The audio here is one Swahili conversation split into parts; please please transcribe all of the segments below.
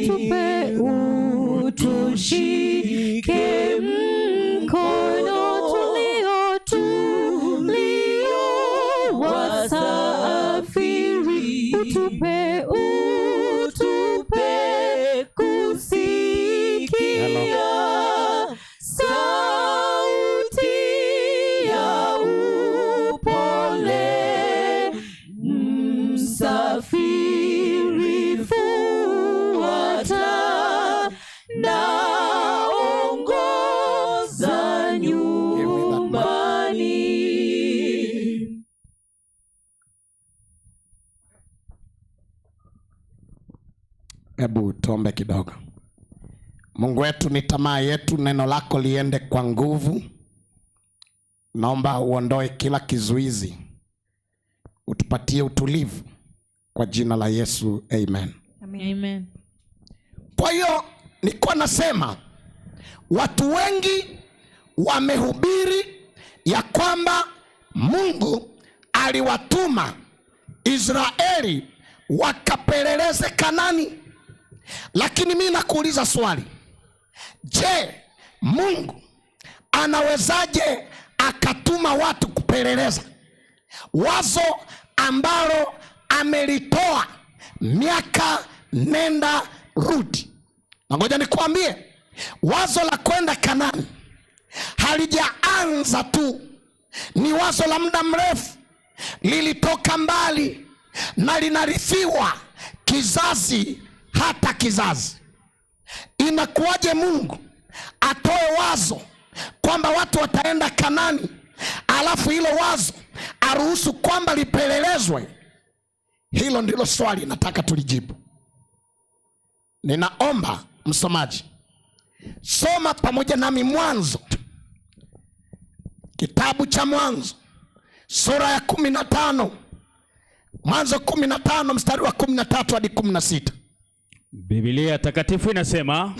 Utupe, utushike mkono, tulio tulio wasafiri, utupe, utupe kusikia sauti ya upole. Msafiri, fuata na ongoza nyumbani. Hebu tuombe kidogo. Mungu wetu, ni tamaa yetu neno lako liende kwa nguvu. Naomba uondoe kila kizuizi, utupatie utulivu kwa jina la Yesu, amen. Amen. Kwa hiyo nilikuwa nasema watu wengi wamehubiri ya kwamba Mungu aliwatuma Israeli wakapeleleze Kanani, lakini mi nakuuliza swali, je, Mungu anawezaje akatuma watu kupeleleza wazo ambalo amelitoa miaka nenda rudi? Na ngoja nikuambie, wazo la kwenda Kanani halijaanza tu, ni wazo la muda mrefu, lilitoka mbali na linarithiwa kizazi hata kizazi. Inakuwaje Mungu atoe wazo kwamba watu wataenda Kanani, alafu hilo wazo aruhusu kwamba lipelelezwe? Hilo ndilo swali nataka tulijibu. Ninaomba msomaji, soma pamoja nami Mwanzo, kitabu cha Mwanzo sura ya 15, Mwanzo 15 mstari wa 13 hadi 16. Biblia takatifu inasema,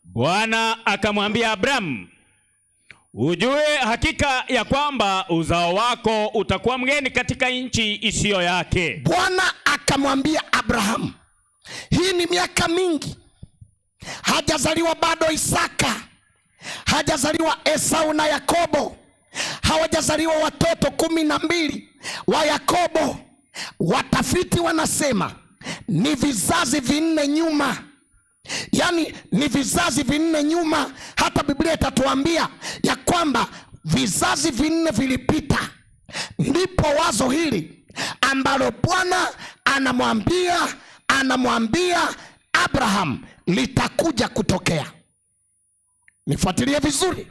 Bwana akamwambia Abrahamu, ujue hakika ya kwamba uzao wako utakuwa mgeni katika nchi isiyo yake. Bwana akamwambia Abrahamu, hii ni miaka mingi, hajazaliwa bado Isaka, hajazaliwa Esau na Yakobo, hawajazaliwa watoto 12 wa Yakobo. Watafiti wanasema ni vizazi 4 nyuma, yaani ni vizazi 4 nyuma. Hata Biblia itatuambia ya kwamba vizazi 4 vilipita, ndipo wazo hili ambalo Bwana anamwambia Abraham litakuja kutokea. Nifuatilie vizuri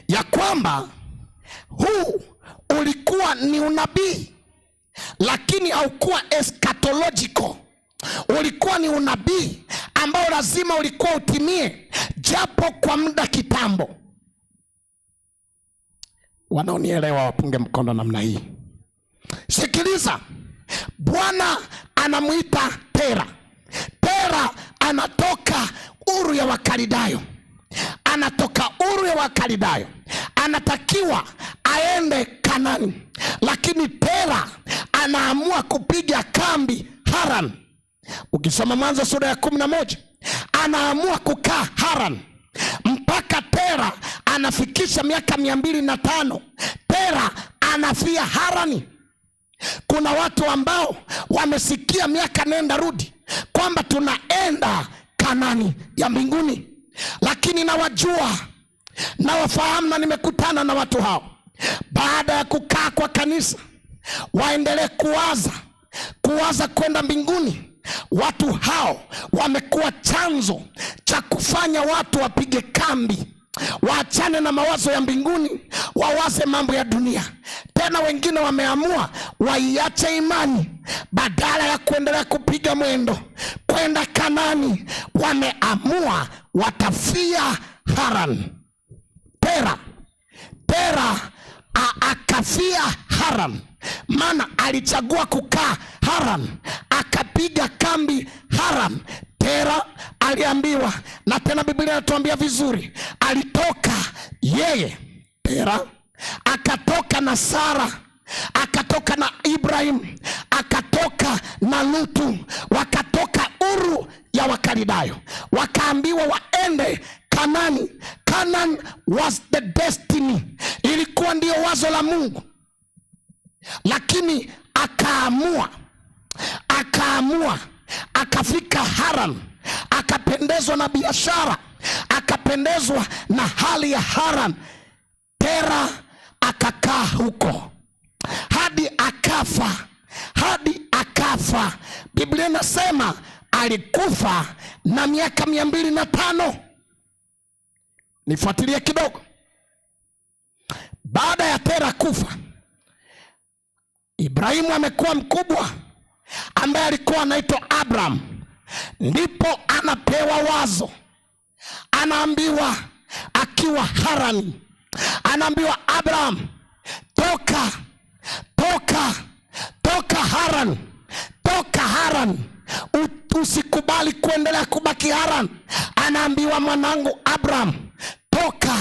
ya kwamba huu ulikuwa ni unabii, lakini haukuwa eschatological. Ulikuwa ni unabii ambao lazima ulikuwa utimie japo kwa muda kitambo. Wanaonielewa wapunge mkono namna hii. Sikiliza, Bwana anamuita Tera. Tera anatoka Uru ya Wakalidayo, anatoka Uru ya Wakalidayo, anatakiwa aende Kanani, lakini Tera anaamua kupiga kambi Haran. Ukisoma Mwanzo sura ya 11, anaamua kukaa Haran mpaka Tera anafikisha miaka 205. Tera anafia Harani. Kuna watu ambao wamesikia miaka nenda rudi kwamba tunaenda Kanani ya mbinguni, lakini nawajua, nawafahamu na nimekutana na watu hao. Baada ya kukaa kwa kanisa waendelee kuwaza kwenda mbinguni. Watu hao wamekuwa chanzo cha kufanya watu wapige kambi, waachane na mawazo ya mbinguni, wawaze mambo ya dunia. Tena wengine wameamua waiache imani, badala ya kuendelea kupiga mwendo kwenda Kanani, wameamua watafia Haran. Tera akafia Haran, maana alichagua kukaa Haran, akapiga kambi Haran. Tera aliambiwa, na tena Biblia inatuambia vizuri, alitoka yeye Tera akatoka na Sara, akatoka na Ibrahim, akatoka na Lutu, wakatoka Uru ya Wakalidayo, wakaambiwa waende Kanani. Canaan was the destiny, ilikuwa ndiyo wazo la Mungu, lakini akaamua akafika Haran, akapendezwa na biashara, akapendezwa na hali ya Haran. Tera akakaa huko hadi akafa, hadi akafa. Biblia inasema alikufa na miaka 205. Nifuatilie kidogo. Baada ya Tera kufa, Ibrahimu amekuwa mkubwa, ambaye alikuwa anaitwa Abraham. Ndipo anapewa wazo, anaambiwa akiwa Harani, anaambiwa Abraham, toka, toka, toka Haran, toka Haran, usikubali kuendelea kubaki Haran. Anaambiwa mwanangu Abraham, toka,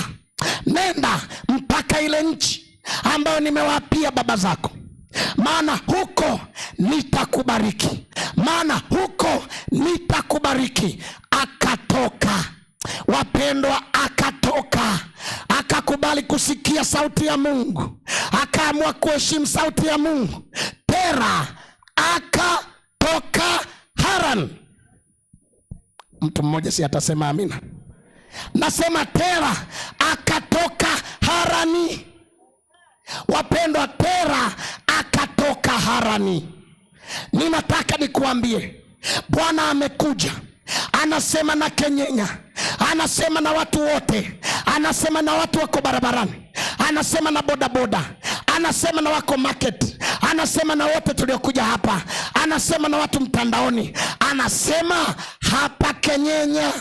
nenda mpaka ile nchi ambayo nimewapia baba zako, maana huko nitakubariki, maana huko nitakubariki. Akatoka, wapendwa, akatoka, akakubali kusikia sauti ya Mungu, akaamua kuheshimu sauti ya Mungu. Tera akatoka Haran. Mtu mmoja si atasema amina? Nasema Tera akatoka Harani. Wapendwa, Tera akatoka Harani. Ninataka nikuambie, Bwana amekuja, anasema na Kenyenya, anasema na watu wote, anasema na watu wako barabarani, anasema na bodaboda, anasema na wako market, anasema na wote tuliokuja hapa, anasema na watu mtandaoni, anasema hapa Kenyenya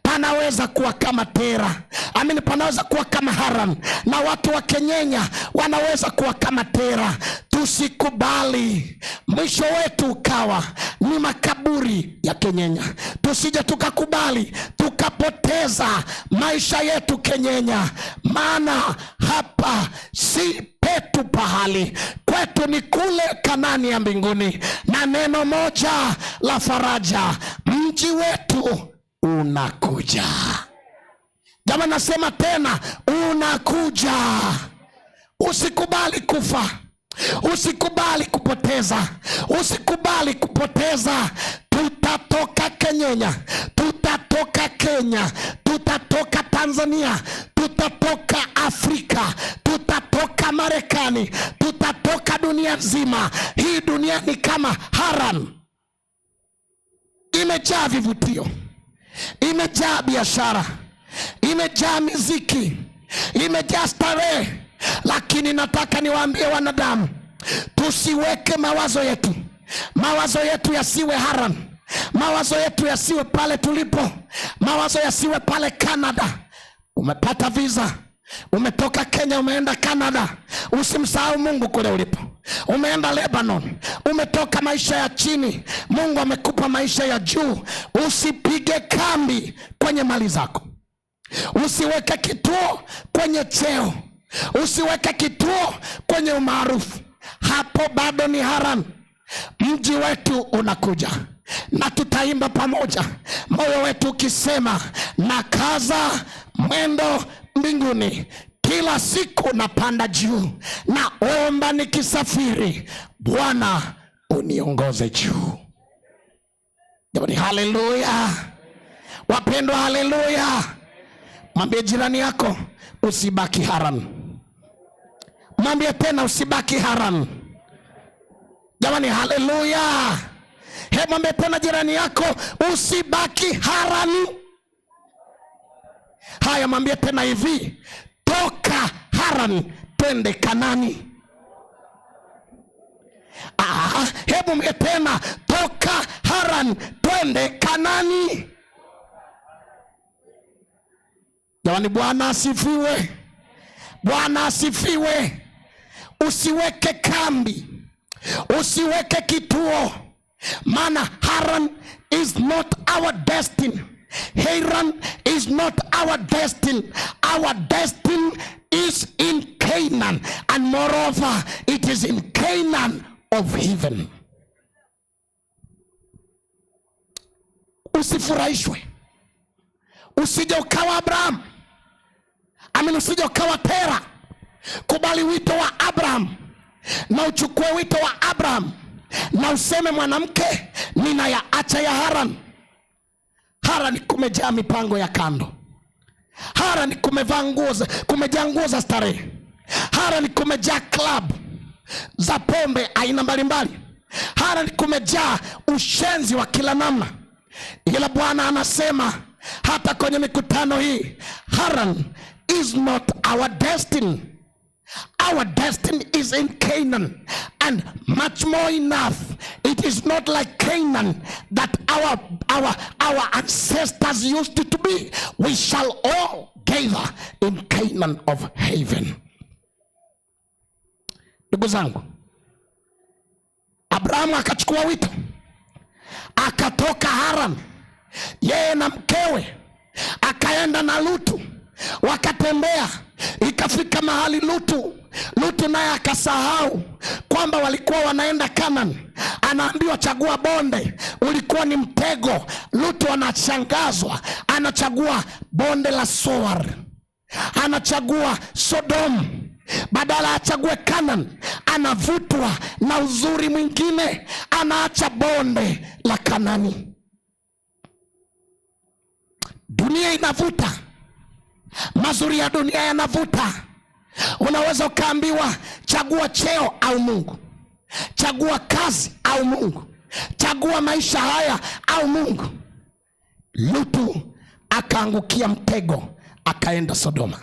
panaweza kuwa kama Tera, amini, panaweza kuwa kama Haran, na watu wa Kenyenya wanaweza kuwa kama Tera. Tusikubali mwisho wetu ukawa ni makaburi ya Kenyenya. Tusije tukakubali tukapoteza maisha yetu Kenyenya, maana hapa si petu pahali, kwetu ni kule Kanani ya mbinguni. Na neno moja la faraja, mji wetu unakuja. Jamaa, nasema tena, unakuja. Usikubali kufa, usikubali kupoteza, usikubali kupoteza. Tutatoka Kenyenya, tutatoka Kenya, tutatoka Tanzania, tutatoka Afrika, tutatoka Marekani, tutatoka dunia nzima. Hii dunia ni kama Haran, imejaa vivutio, imejaa biashara, imejaa miziki, imejaa starehe. Lakini nataka niwaambie wanadamu, tusiweke mawazo yetu, mawazo yetu yasiwe Haran, mawazo yetu yasiwe pale tulipo, mawazo yasiwe pale Canada. Umepata visa, umetoka Kenya umeenda Canada, usimsahau Mungu kule ulipo. Umeenda Lebanon, umetoka maisha ya chini, Mungu amekupa maisha ya juu. Usipige kambi kwenye mali zako, usiweke kituo kwenye cheo, usiweke kituo kwenye umaarufu. Hapo bado ni Haran. Mji wetu unakuja na tutaimba pamoja, moyo wetu ukisema, na kaza mwendo mbinguni, kila siku napanda juu, naomba nikisafiri, Bwana uniongoze juu. Jamani, haleluya! Wapendwa, haleluya! Mwambie jirani yako usibaki Haran. Mwambie tena usibaki Haran. Jamani, haleluya! He, mwambie tena jirani yako usibaki Harani. Haya, mwambie tena hivi, toka Haran twende Kanani. Ah, hebu mwambie tena, toka Haran twende Kanani. Jamani, Bwana asifiwe! Bwana asifiwe! Usiweke kambi, usiweke kituo, maana Haran is not our destiny. Haran is not our destiny. Our destiny is in Canaan, and moreover it is in Canaan of heaven. Usifurahishwe, usije ukawa Abraham, amin, usije ukawa Tera. Kubali wito wa Abraham na uchukue wito wa Abraham na useme, mwanamke, ninayaacha ya Haran. Haran kumejaa mipango ya kando. Haran kumevaa nguo kumejaa nguo za starehe. Haran kumejaa club za pombe aina mbalimbali. Haran kumejaa ushenzi wa kila namna, ila Bwana anasema hata kwenye mikutano hii, Haran is not our destiny. Our destiny is in Canaan, and much more enough. It is not like Canaan that our ancestors used to be. We shall all gather in Canaan of heaven. Ndugu zangu, Abrahamu akachukua wito, akatoka Haran, yeye na mkewe, akaenda na Lutu, wakatembea. Ikafika mahali Lutu naye akasahau kwamba walikuwa wanaenda Canaan. Anaambiwa chagua bonde, ulikuwa ni mtego. Lutu anashangazwa, anachagua bonde la Soar, anachagua Sodom badala achague Canaan. Anavutwa na uzuri mwingine, anaacha bonde la Kanani. Dunia inavuta, mazuri ya dunia yanavuta. Unaweza ukaambiwa chagua cheo au Mungu, chagua kazi au Mungu, chagua maisha haya au Mungu. Lutu akaangukia mtego, akaenda Sodoma.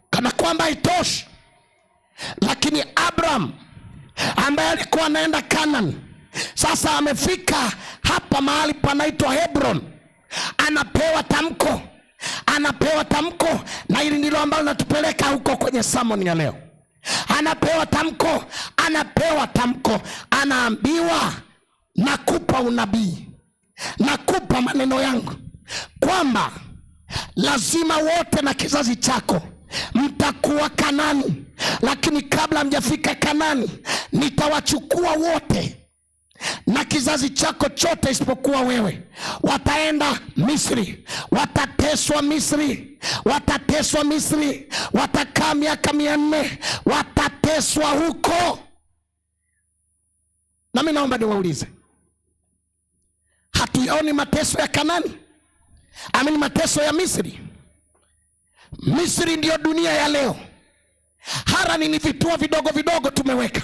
Kana kwamba haitoshi, lakini Abraham ambaye alikuwa anaenda Canaan, sasa amefika hapa mahali panaitwa Hebron, anapewa tamko, anapewa tamko, na hili ndilo ambalo natupeleka huko kwenye sermon ya leo. Anapewa tamko, anapewa tamko, anaambiwa nakupa unabii, nakupa maneno yangu kwamba lazima wote na kizazi chako mtakuwa Kanani, lakini kabla hamjafika Kanani nitawachukua wote na kizazi chako chote isipokuwa wewe. Wataenda Misri, watateswa Misri, watateswa Misri, watakaa miaka 400, watateswa huko. Nami naomba niwaulize, hatuyaoni mateso ya Kanani? Amini, mateso ya Misri. Misri ndiyo dunia ya leo. Harani ni vituo vidogo vidogo tumeweka.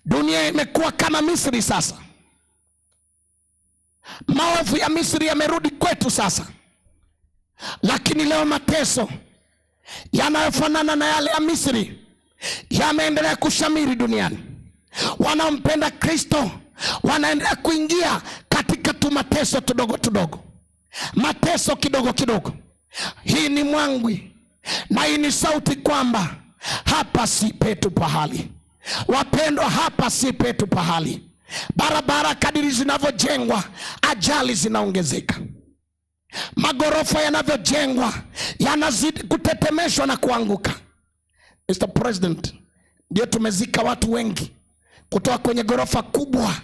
Dunia imekuwa kama Misri sasa. Maovu ya Misri yamerudi kwetu sasa, lakini leo mateso yanayofanana na yale ya Misri yameendelea kushamiri duniani. Wanaompenda Kristo wanaendelea kuingia katika tu mateso tudogo tudogo, mateso kidogo kidogo. Hii ni mwangwi na hii ni sauti kwamba hapa si petu pahali. Wapendwa, hapa si petu pahali. Barabara kadiri zinavyojengwa, ajali zinaongezeka. Magorofa yanavyojengwa yanazidi kutetemeshwa na kuanguka. Mr. President, ndio tumezika watu wengi kutoka kwenye gorofa kubwa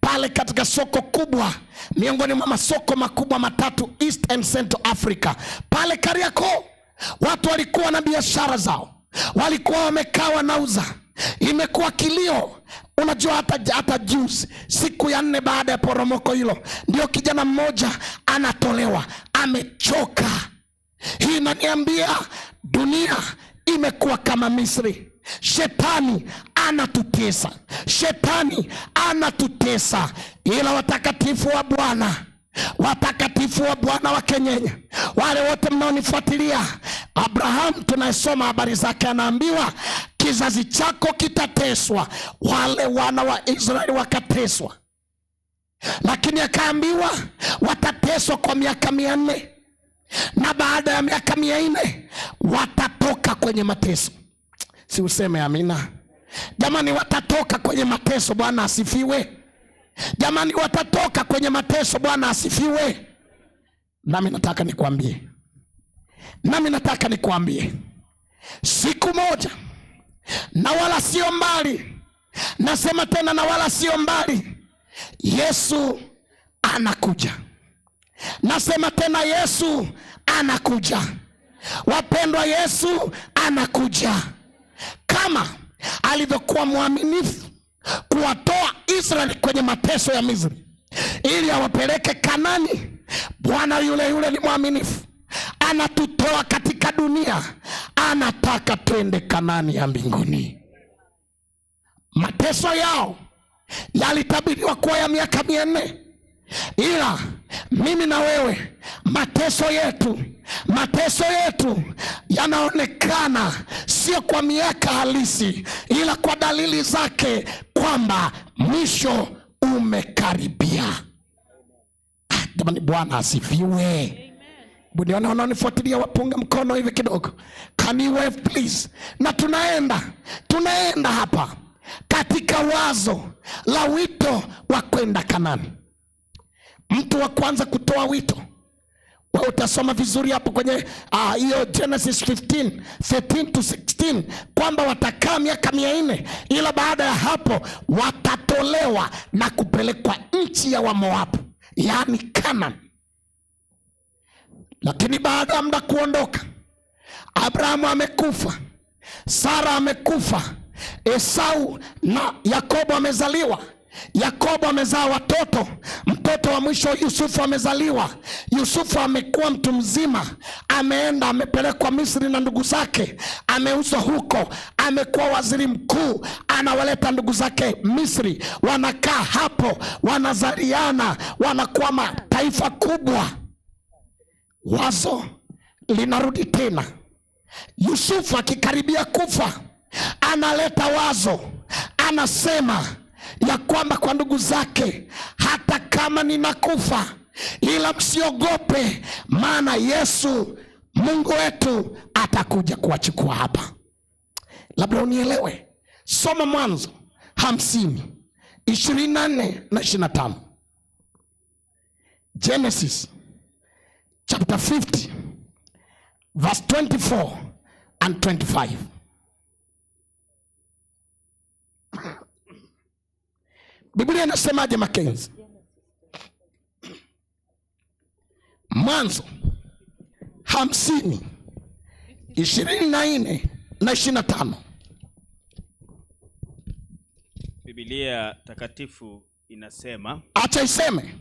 pale katika soko kubwa, miongoni mwa masoko makubwa matatu East and Central Africa, pale Kariakoo. Watu walikuwa na biashara zao, walikuwa wamekaa wanauza. Imekuwa kilio. Unajua, hata juzi siku ya 4 baada ya poromoko hilo, ndio kijana mmoja anatolewa amechoka. Hii inaniambia dunia imekuwa kama Misri. Shetani anatutesa, shetani anatutesa, ila watakatifu wa Bwana, watakatifu wa Bwana wa Kenyenya, wale wote mnaonifuatilia, Abraham tunayesoma habari zake anaambiwa kizazi chako kitateswa. Wale wana wa Israeli wakateswa, lakini akaambiwa watateswa kwa miaka 400, na baada ya miaka 400 watatoka kwenye mateso. Si useme amina jamani? Watatoka kwenye mateso. Bwana asifiwe jamani, watatoka kwenye mateso. Bwana asifiwe. Nami nataka nikwambie, nami nataka nikwambie, siku moja na wala sio mbali, nasema tena na wala sio mbali, Yesu anakuja. Nasema tena, Yesu anakuja. Wapendwa, Yesu anakuja. Kama alivyokuwa mwaminifu kuwatoa Israeli kwenye mateso ya Misri ili awapeleke Kanani, Bwana yule yule ni mwaminifu, anatutoa katika dunia, anataka twende Kanani ya mbinguni. Mateso yao yalitabiriwa kuwa ya miaka 400, ila mimi na wewe mateso yetu yanaonekana sio kwa miaka halisi, ila kwa dalili zake kwamba mwisho umekaribia. Ah, jamani, Bwana asifiwe. Nione wanaonifuatilia wapunge mkono hivi kidogo. Can you wave please? Na tunaenda hapa katika wazo la wito wa kwenda Kanani. Mtu wa kwanza kutoa wito, wewe utasoma vizuri hapo kwenye hiyo Genesis 15 13 to 16 kwamba watakaa miaka 400, ila baada ya hapo watatolewa na kupelekwa nchi ya Wamoabu, yaani Canaan. Lakini baada ya muda kuondoka, Abrahamu amekufa, Sara amekufa, Esau na Yakobo amezaliwa. Yakobo amezaa watoto, mtoto wa mwisho Yusufu amezaliwa. Yusufu amekuwa mtu mzima, ameenda amepelekwa Misri na ndugu zake, ameuzwa huko, amekuwa waziri mkuu, anawaleta ndugu zake Misri, wanakaa hapo, wanazaliana, wanakuwa mataifa kubwa. Wazo linarudi tena. Yusufu akikaribia kufa, analeta wazo, anasema ya kwamba kwa ndugu zake, hata kama ninakufa, ila msiogope, maana Yesu Mungu wetu atakuja kuwachukua hapa. Labda unielewe, soma Mwanzo 50:24 na 25. Genesis chapter 50 verse 24 and 25. Biblia inasemaje, Makenzi? Mwanzo 50:24 na 25. Biblia takatifu inasema, Acha iseme.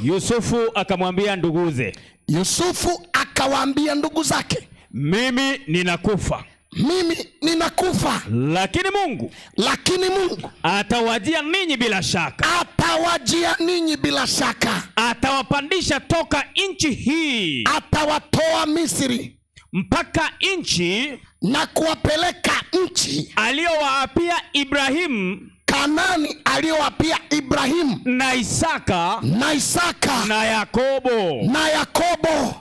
Yusufu akamwambia nduguze, Yusufu akawaambia ndugu zake, mimi ninakufa, mimi ninakufa, lakini Mungu lakini Mungu atawajia ninyi bila shaka, atawajia ninyi bila shaka, atawapandisha toka nchi hii atawatoa Misri mpaka nchi na kuwapeleka nchi aliyowaapia Ibrahimu Kanani aliyowapia Ibrahimu na Isaka na Isaka na Yakobo. Na Yakobo.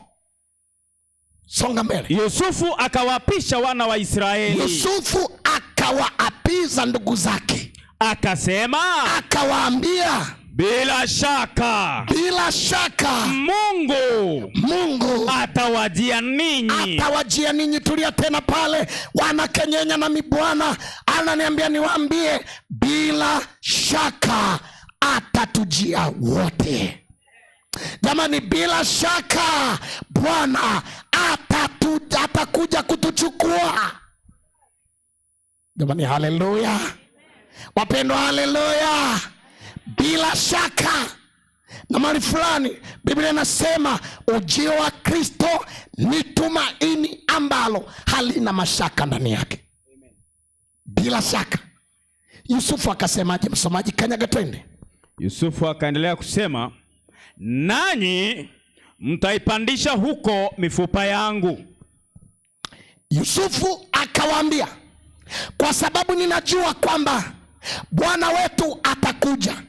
Songa mbele. Yusufu akawaapisha wana wa Israeli Yusufu akawaapiza ndugu zake, akasema, akawaambia, bila shaka bila shaka Mungu Mungu atawajia ninyi atawajia ninyi. Tulia tena pale, wanakenyenya nami Bwana ananiambia niwaambie, bila shaka atatujia wote. Jamani, bila shaka Bwana atakuja kutuchukua. Jamani, haleluya! Wapendwa, haleluya! Bila shaka na mahali fulani Biblia inasema ujio wa Kristo ni tumaini ambalo halina mashaka ndani yake. Bila shaka. Yusufu akasemaje? Msomaji, kanyaga twende. Yusufu akaendelea kusema, nanyi mtaipandisha huko mifupa yangu. Yusufu akawaambia, kwa sababu ninajua kwamba Bwana wetu atakuja,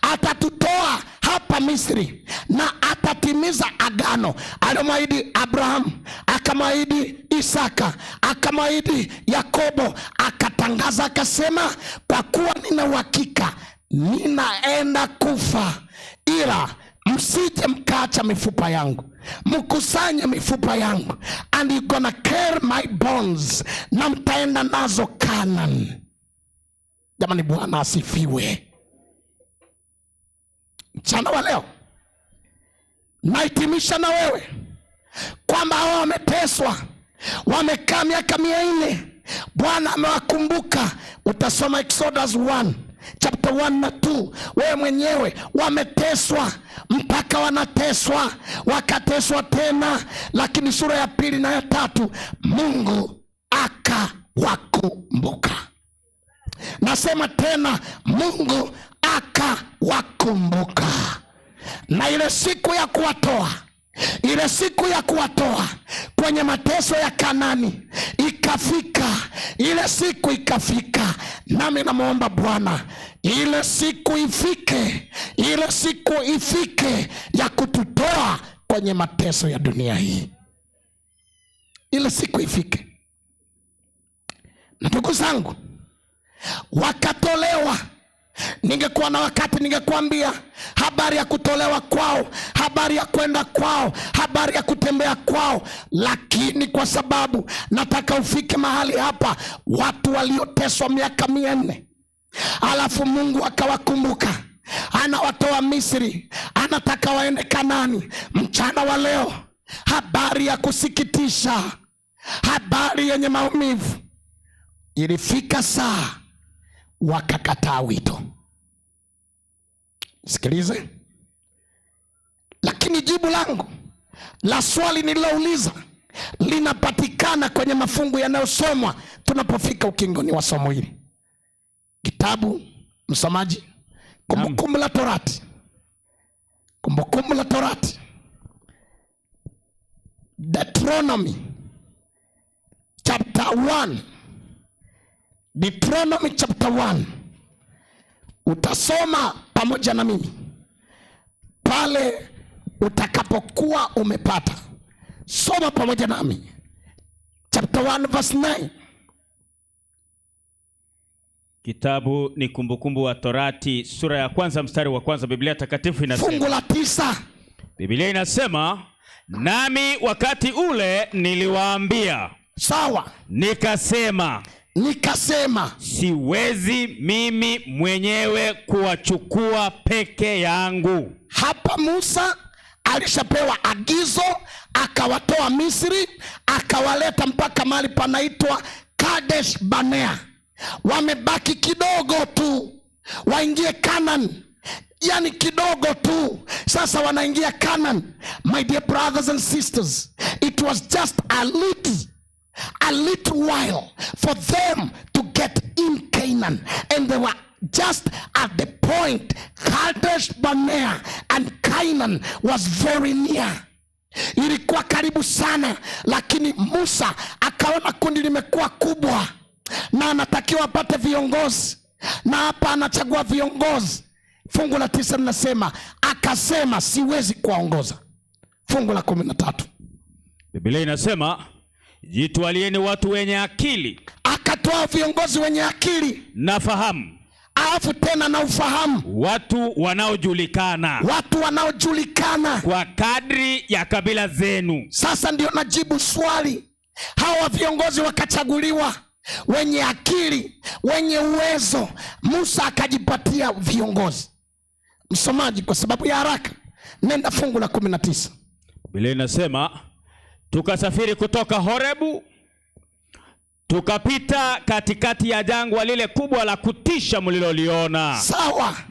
atatutoa hapa Misri na atatimiza agano aliyomwahidi Abrahamu, akamwahidi Isaka, akamwahidi Yakobo. Akatangaza akasema, kwa kuwa nina uhakika ninaenda kufa, ila msije mkaacha mifupa yangu, mkusanye mifupa yangu, and you gonna carry my bones, na mtaenda nazo Canaan. Jamani, Bwana asifiwe. Mchana wa leo nahitimisha na wewe kwamba hawa wameteswa, wamekaa miaka 400, Bwana amewakumbuka. Utasoma Exodus 1 chapter 1 na 2 wewe mwenyewe. Wameteswa mpaka wanateswa, wakateswa tena, lakini sura ya pili na ya tatu Mungu akawakumbuka. Nasema tena, Mungu akawakumbuka. Na ile siku ya kuwatoa, ile siku ya kuwatoa kwenye mateso ya Kanani ikafika, ile siku ikafika. Nami namwomba Bwana ile siku ifike, ile siku ifike ya kututoa kwenye mateso ya dunia hii, ile siku ifike. Na ndugu zangu, wakatolewa. Ningekuwa na wakati ningekuambia habari ya kutolewa kwao, habari ya kwenda kwao, habari ya kutembea kwao, lakini kwa sababu nataka ufike mahali hapa, watu walioteswa miaka 400, alafu Mungu akawakumbuka, anawatoa Misri, anataka waende Kanani. Mchana wa leo, habari ya kusikitisha, habari yenye maumivu, ilifika saa wakakataa wito. Sikilize, lakini jibu langu la swali nililouliza linapatikana kwenye mafungu yanayosomwa tunapofika ukingoni wa somo hili. Kitabu msomaji, Kumbukumbu la Torati, Kumbukumbu la Torati, Deuteronomy chapter 1, Deuteronomy chapter 1, utasoma pamoja na mimi pale utakapokuwa umepata. Soma pamoja nami chapter 1 verse 9. Kitabu ni Kumbukumbu wa Torati sura ya kwanza mstari wa kwanza. Biblia Takatifu inasema, Fungu la 9. Biblia inasema, nami wakati ule niliwaambia, nikasema, Nikasema, siwezi mimi mwenyewe kuwachukua peke yangu. Hapa Musa alishapewa agizo, akawatoa Misri, akawaleta mpaka mahali panaitwa Kadesh Barnea. Wamebaki kidogo tu waingie Canaan, yani kidogo tu sasa wanaingia Canaan. My dear brothers and sisters, it was just a little while for them to get in Canaan, and they were just at the point Kadesh Barnea, and Canaan was very near. Ilikuwa karibu sana, lakini Musa akaona kundi limekuwa kubwa na anatakiwa apate viongozi, na hapa anachagua viongozi. Fungu la 9 linasema, akasema siwezi kuwaongoza. Fungu la 13. Biblia inasema, jitwalieni watu wenye akili Akatoa viongozi wenye akili na fahamu, alafu tena na ufahamu, watu wanaojulikana watu wanaojulikana kwa kadri ya kabila zenu. Sasa ndio najibu swali, hawa viongozi wakachaguliwa wenye akili, wenye uwezo. Musa akajipatia viongozi. Msomaji, kwa sababu ya haraka, nenda fungu la 19. Biblia inasema, tukasafiri kutoka Horebu tukapita katikati ya jangwa lile kubwa la kutisha mliloliona,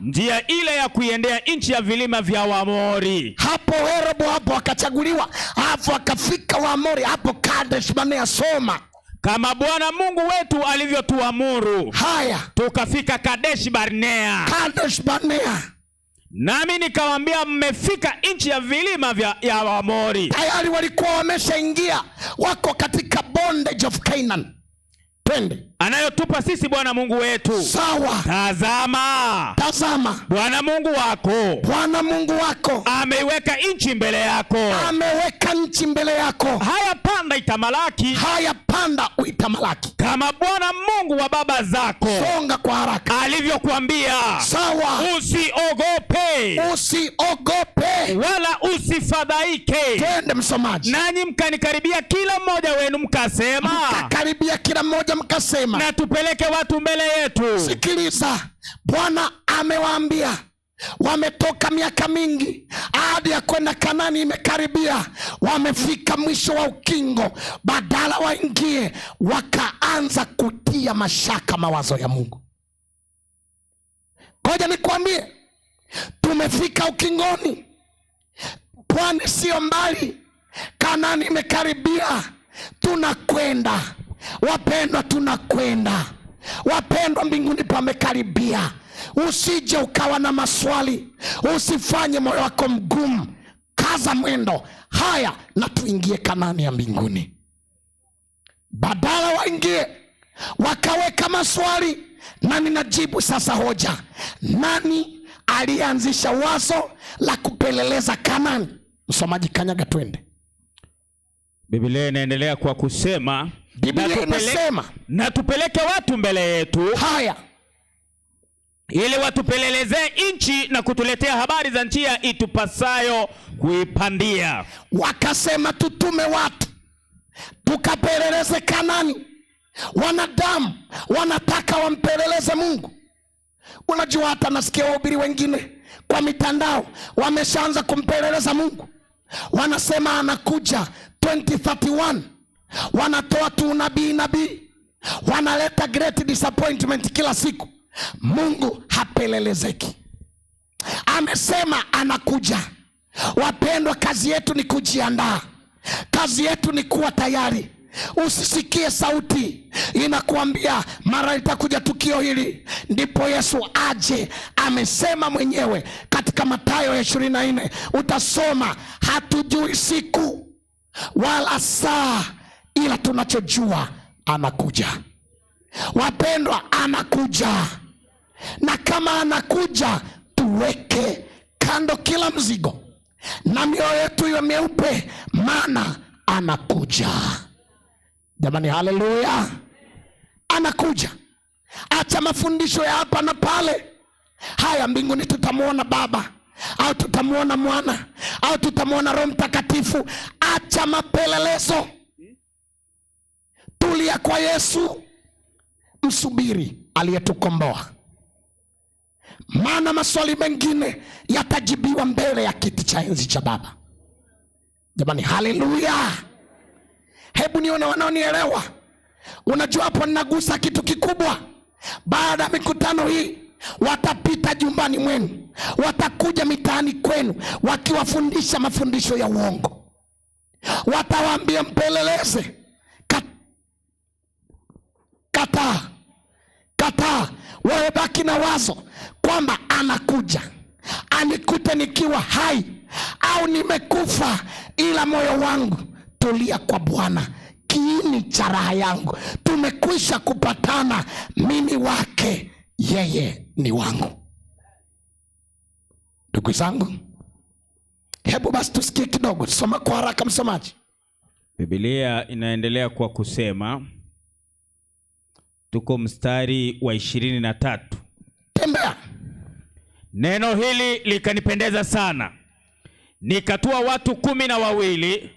njia ile ya kuiendea nchi ya vilima vya Waamori. Hapo Horebu hapo akachaguliwa, alafu akafika Waamori hapo Kadesh Barnea. Soma. Kama Bwana Mungu wetu alivyotuamuru, tukafika Kadeshi Barnea. Kadesh Barnea. Nami nikawaambia, mmefika nchi ya vilima ya Waamori. Tayari walikuwa wameshaingia, wako katika bondage of Canaan. Twende. Anayotupa sisi Bwana Mungu wetu. Tazama, Tazama, Bwana Mungu wako Bwana Mungu wako ameiweka nchi mbele yako. Ameweka nchi mbele yako. Haya, panda itamalaki, Haya, panda uitamalaki, kama Bwana Mungu wa baba zako Songa kwa haraka. alivyokuambia. Usiogope. Usiogope Usiogope. wala usifadhaike. Twende msomaji. Nanyi mkanikaribia kila mmoja wenu mkasema, Mkakaribia kila mmoja mkasema, na tupeleke watu mbele yetu. Sikiliza, Bwana amewaambia wametoka miaka mingi, ahadi ya kwenda Kanani imekaribia, wamefika mwisho wa ukingo. Badala waingie, wakaanza kutia mashaka mawazo ya Mungu. Ngoja nikwambie, tumefika ukingoni, pwani siyo mbali, Kanani imekaribia, tunakwenda wapendwa, tunakwenda wapendwa, mbinguni pamekaribia. Usije ukawa na maswali, usifanye moyo wako mgumu, kaza mwendo. Haya, na tuingie Kanani ya mbinguni. Badala waingie, wakaweka maswali, na ninajibu sasa hoja: nani aliyeanzisha wazo la kupeleleza Kanani? Msomaji kanyaga, twende. Biblia inaendelea kwa kusema, Biblia inasema na tupeleke watu mbele yetu haya, ili watupelelezee nchi na kutuletea habari za njia itupasayo kuipandia. Wakasema tutume watu tukapeleleze Kanani. Wanadamu wanataka wampeleleze Mungu. Unajua, hata nasikia wahubiri wengine kwa mitandao wameshaanza kumpeleleza Mungu, wanasema anakuja 2031, wanatoa tu unabii nabii, wanaleta great disappointment kila siku. Mungu hapelelezeki, amesema anakuja. Wapendwa, kazi yetu ni kujiandaa, kazi yetu ni kuwa tayari. Usisikie sauti inakuambia mara litakuja tukio hili ndipo Yesu aje. Amesema mwenyewe katika Mathayo ya 24, utasoma hatujui siku wala saa, ila tunachojua anakuja. Wapendwa, anakuja, na kama anakuja, tuweke kando kila mzigo na mioyo yetu iwe meupe, maana anakuja. Jamani, haleluya! Anakuja. Acha mafundisho ya hapa na pale. Haya, mbinguni tutamwona Baba au tutamwona Mwana au tutamwona Roho Mtakatifu. Acha mapelelezo, tulia kwa Yesu, msubiri aliyetukomboa, maana maswali mengine yatajibiwa mbele ya kiti cha enzi cha Baba. Jamani, haleluya! Hebu nione wanaonielewa. Unajua, hapo ninagusa kitu kikubwa. Baada ya mikutano hii, watapita jumbani mwenu, watakuja mitaani kwenu, wakiwafundisha mafundisho ya uongo. Watawaambia mpeleleze. Kataa, kataa. Wewe baki na wazo kwamba anakuja anikute nikiwa hai au nimekufa, ila moyo wangu tulia kwa Bwana, kiini cha raha yangu. Tumekwisha kupatana, mimi wake, yeye ni wangu. Ndugu zangu, hebu basi tusikie kidogo, soma kwa haraka msomaji. Biblia inaendelea kwa kusema, tuko mstari wa 23. Tembea. Neno hili likanipendeza sana, nikatua watu 12,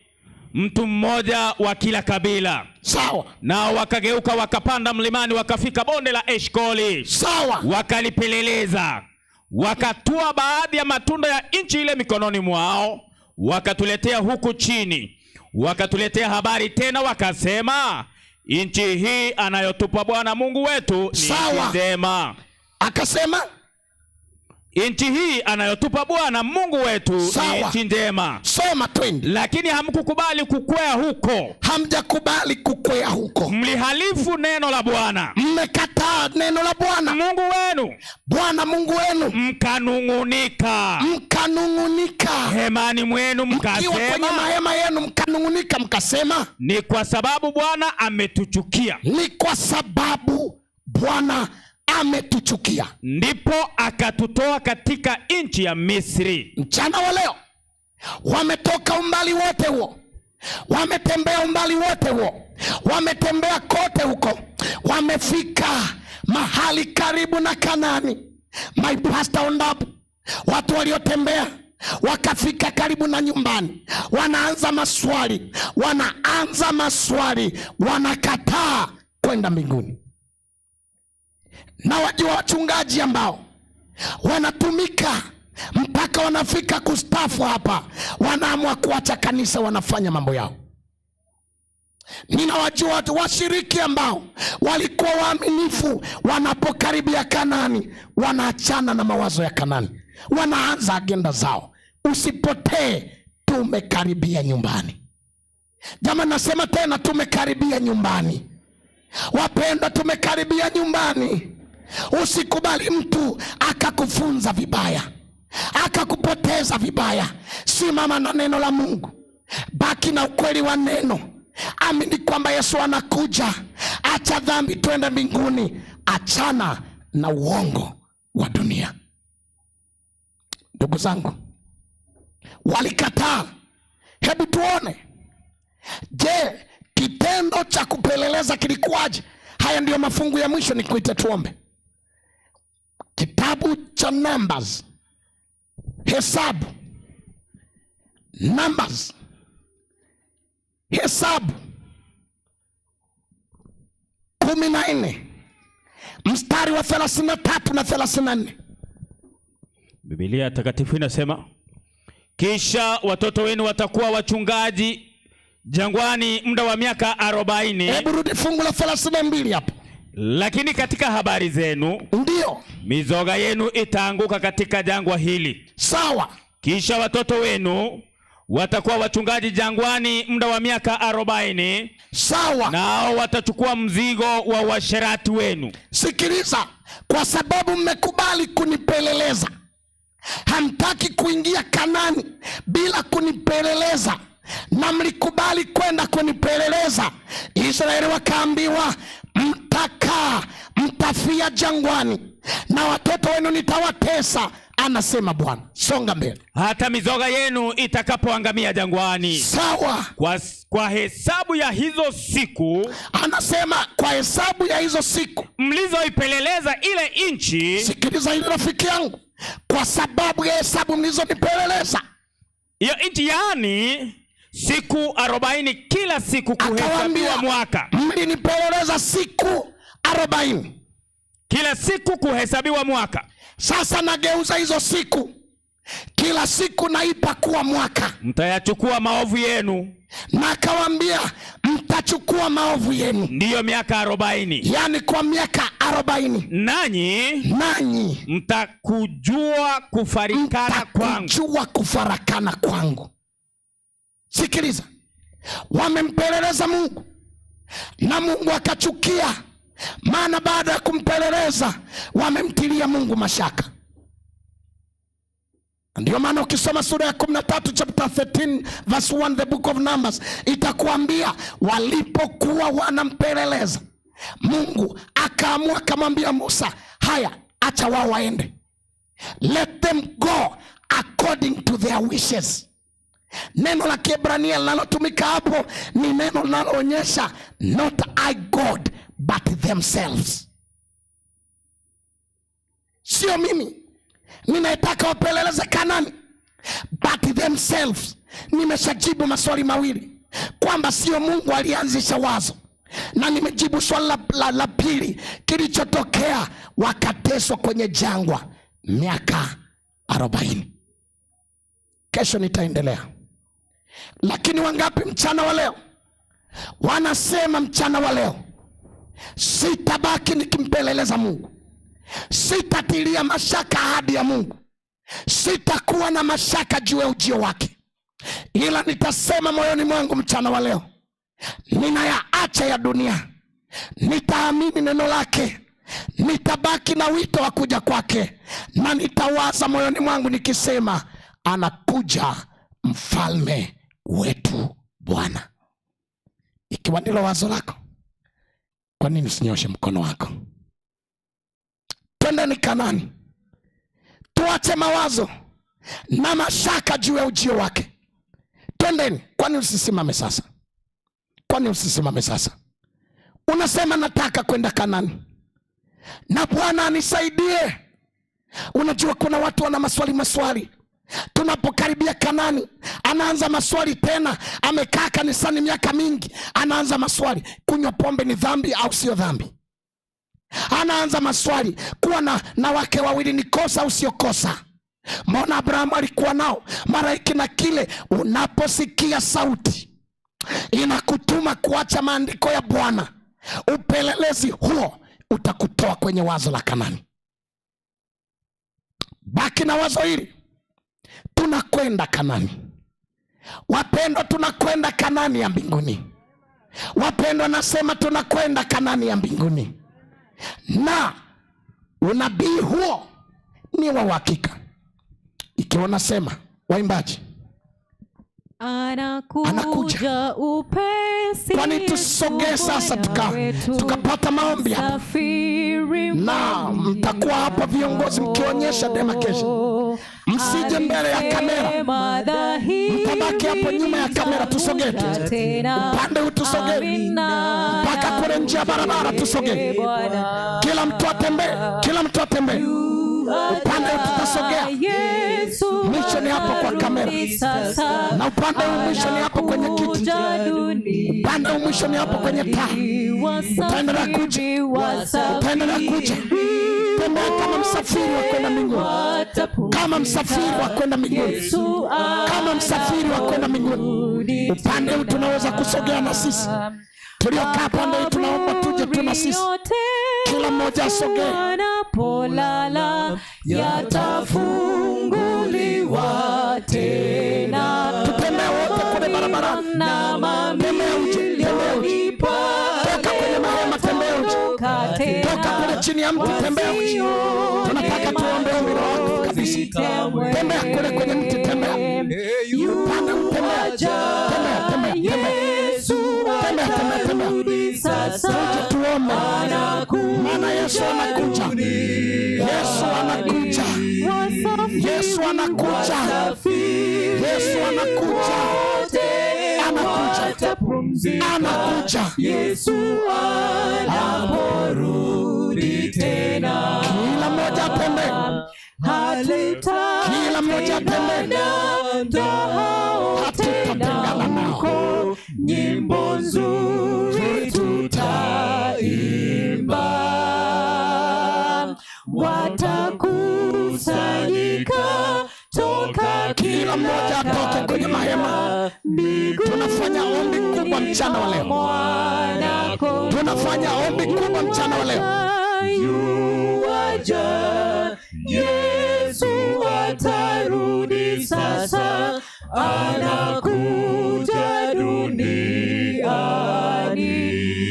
mtu mmoja wa kila kabila. Sawa. Nao wakageuka wakapanda mlimani, wakafika bonde la Eshkoli. Sawa. Wakalipeleleza, wakatua baadhi ya matunda ya nchi ile mikononi mwao, wakatuletea huku chini, wakatuletea habari tena, wakasema, nchi hii anayotupa Bwana Mungu wetu ni nchi njema. Akasema nchi hii anayotupa Bwana Mungu wetu ni nchi njema. Soma twende. Lakini hamkukubali kukwea huko. Hamjakubali kukwea huko. Mlihalifu neno la Bwana. Mmekataa neno la Bwana Mungu wenu. Bwana Mungu wenu. Mkanungunika. Mkanungunika. Hemani mwenu mkiwa kwenye mkasema, mahema yenu mkanungunika, mkasema, ni kwa sababu Bwana ametuchukia. Ni kwa sababu Bwana ametuchukia. Ndipo akatutoa katika nchi ya Misri. Mchana wa leo wametoka umbali wote huo, wametembea umbali wote huo, wametembea kote huko, wamefika mahali karibu na Kanani. My pastor Ondabu, Watu waliotembea wakafika karibu na nyumbani, wanaanza maswali, wanaanza maswali, wanakataa kwenda mbinguni. Na wajua wachungaji ambao wanatumika mpaka wanafika kustafu hapa, wanaamua kuacha kanisa, wanafanya mambo yao. Ninawajua watu washiriki ambao walikuwa waaminifu, wanapokaribia Kanani wanaachana na mawazo ya Kanani, wanaanza agenda zao. Usipotee, tumekaribia nyumbani. Jamani, nasema tena, tumekaribia nyumbani. Wapendwa, tumekaribia nyumbani. Usikubali mtu akakufunza vibaya, akakupoteza vibaya. Simama na neno la Mungu, baki na ukweli wa neno. Amini kwamba Yesu anakuja. Acha dhambi, twende mbinguni. Achana na uongo wa dunia. Ndugu zangu, walikataa. Hebu tuone, je, kitendo cha kupeleleza kilikuwaje? Haya ndiyo mafungu ya mwisho, nikuite tuombe. Kitabu cha Numbers, Hesabu, Numbers, Hesabu 14 mstari wa 33 na 34. Biblia takatifu inasema, kisha watoto wenu watakuwa wachungaji jangwani muda wa miaka 40. Hebu rudi fungu la 32 hapo. Lakini katika habari zenu, Ndiyo, mizoga yenu itaanguka katika jangwa hili. Sawa. Kisha watoto wenu watakuwa wachungaji jangwani muda wa miaka 40, nao watachukua mzigo wa uasherati wenu. Sikiliza, kwa sababu mmekubali kunipeleleza, hamtaki kuingia Kanani bila kunipeleleza, na mlikubali kwenda kunipeleleza. Israeli wakaambiwa, mtakaa, mtafia jangwani, na watoto wenu nitawatesa, anasema Bwana. Songa mbele. Hata mizoga yenu itakapoangamia jangwani. Sawa. Kwa hesabu ya hizo siku, Anasema kwa hesabu ya hizo siku mlizoipeleleza ile nchi. Sikiliza hili rafiki yangu, kwa sababu ya hesabu mlizonipeleleza hiyo nchi, yaani siku 40 kila siku kuhesabiwa Akawaambia, mwaka, mlinipeleleza siku 40, kila siku kuhesabiwa mwaka. Sasa nageuza hizo siku, kila siku naipa kuwa mwaka. Mtayachukua maovu yenu, Na akawaambia mtachukua maovu yenu, ndiyo miaka 40, yaani kwa miaka 40, nanyi nanyi mtakujua kufarikana kwangu. Mtakujua kufarakana kwangu. Sikiliza, wamempeleleza Mungu na Mungu akachukia, maana baada ya kumpeleleza wamemtilia Mungu mashaka. Ndio maana ukisoma sura ya 13, chapter 13 verse 1, the book of Numbers, itakuambia walipokuwa wanampeleleza Mungu akaamua akamwambia Musa, haya, acha wao waende, let them go according to their wishes. Neno la Kiebrania linalotumika hapo ni neno linaloonyesha not I God but themselves. Sio mimi ninayetaka wapeleleze Kanani, but themselves. Nimeshajibu maswali mawili kwamba sio Mungu alianzisha wazo, na nimejibu swali la pili, kilichotokea wakateswa kwenye jangwa miaka 40. Kesho nitaendelea, lakini wangapi mchana wa leo wanasema mchana wa leo sitabaki nikimpeleleza Mungu, sitatilia mashaka ahadi ya Mungu, sitakuwa na mashaka juu ya ujio wake, ila nitasema moyoni mwangu mchana wa leo, ninayaacha ya dunia, nitaamini neno lake, nitabaki na wito wa kuja kwake, na nitawaza moyoni mwangu nikisema, anakuja mfalme wetu Bwana. Ikiwa ndilo wazo lako, kwa nini usinyoshe mkono wako? Twendeni Kanani, tuache mawazo na mashaka juu ya ujio wake. Twendeni. Kwani usisimame sasa? Kwani usisimame sasa? Unasema nataka kwenda Kanani na Bwana anisaidie. Unajua kuna watu wana maswali maswali. Tunapokaribia Kanani anaanza maswali tena. Amekaa kanisani miaka mingi, anaanza maswali: kunywa pombe ni dhambi au sio dhambi? Anaanza maswali, kuwa na wake wawili ni kosa au sio kosa? Mbona Abrahamu alikuwa nao mara hiki na kile. Unaposikia sauti inakutuma kuacha maandiko ya Bwana, upelelezi huo utakutoa kwenye wazo la Kanani. Baki na wazo hili, tunakwenda Kanani. Wapendwa, tunakwenda Kanani ya mbinguni. Wapendwa, nasema tunakwenda Kanani ya mbinguni, na unabii huo ni wa uhakika. Ikiwa nasema waimbaji, Anakuja upesi. Kwani tusogee sasa tukapata maombi hapa, na mtakuwa hapa viongozi mkionyesha demarcation. Msije mbele ya kamera, mtabaki hapo nyuma ya kamera. Tusogee tu upande huu, tusogee mpaka kule nje ya barabara, tusogee. Kila mtu atembee, kila mtu atembee upande huu, tutasogea. Mwisho ni hapo kwa kamera, na upande huu mwisho ni hapo kwenye kiti, upande huu mwisho ni hapo kwenye taa. Utaendelea kuja, utaendelea kuja. Tembea kama msafiri wa kwenda mbinguni, kama msafiri wa kwenda mbinguni, kama msafiri wa kwenda mbinguni. Upande huu tunaweza kusogea na sisi tuliokaa pande hii tunaomba tuje tu na sisi, kila mmoja asogee. Wanapolala yatafunguliwa tena. Tutembee wote kule barabarani. Na Tembea uje, tembea uje. Toka kwenye mahema, tembea uje. Toka kule chini ya mti, tembea uje. Tunataka tuombe ombi la watu kabisa. Tembea kule kwenye mti, tembea. Upande huu, tembea. Tembea, tembea, tembea. Tembea, tembea, tembea. Tuje tuombe. Maana Yesu anakuja. Yesu anakuja. Yesu anakuja. Yesu anakuja. Anakuja. Anakuja. Yesu anaporudi tena. Kila mmoja atembee. Kila mmoja atembee. Hatutatengana nao. Nyimbo nzuri tutaimba, watakusanyika toka Kila mmoja atoke kwenye mahema. Tunafanya ombi kubwa mchana wa leo. Tunafanya ombi kubwa mchana wa leo. Yuaja, Yesu atarudi sasa, anakuja duniani.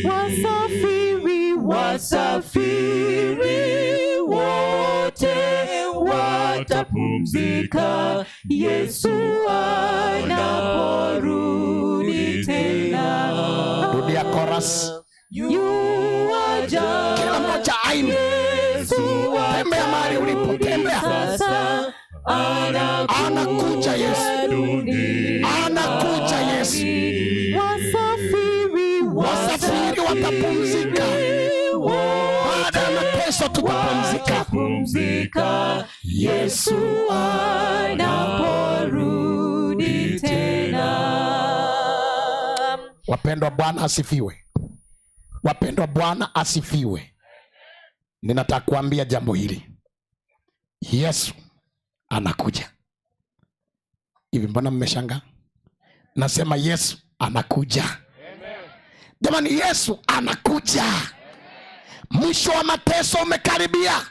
Wasafiri, wasafiri wote watapumzika, Yesu anaporudi tena. Rudia chorus. Yuaja, Kila mmoja aimbe. Yesu Tembea mahali ulipo, tembea. sasa Anakuja Yesu. Anakuja Yesu. Wasafiri, Wasafiri watapumzika. Baada ya mateso tutapumzika. Pumzika, Yesu anaporudi tena. Wapendwa, Bwana asifiwe. Wapendwa, Bwana asifiwe. Ninataka kuambia jambo hili, Yesu anakuja. Hivi mbona mmeshangaa? Nasema Yesu anakuja. Jamani, Yesu anakuja. Mwisho wa mateso umekaribia.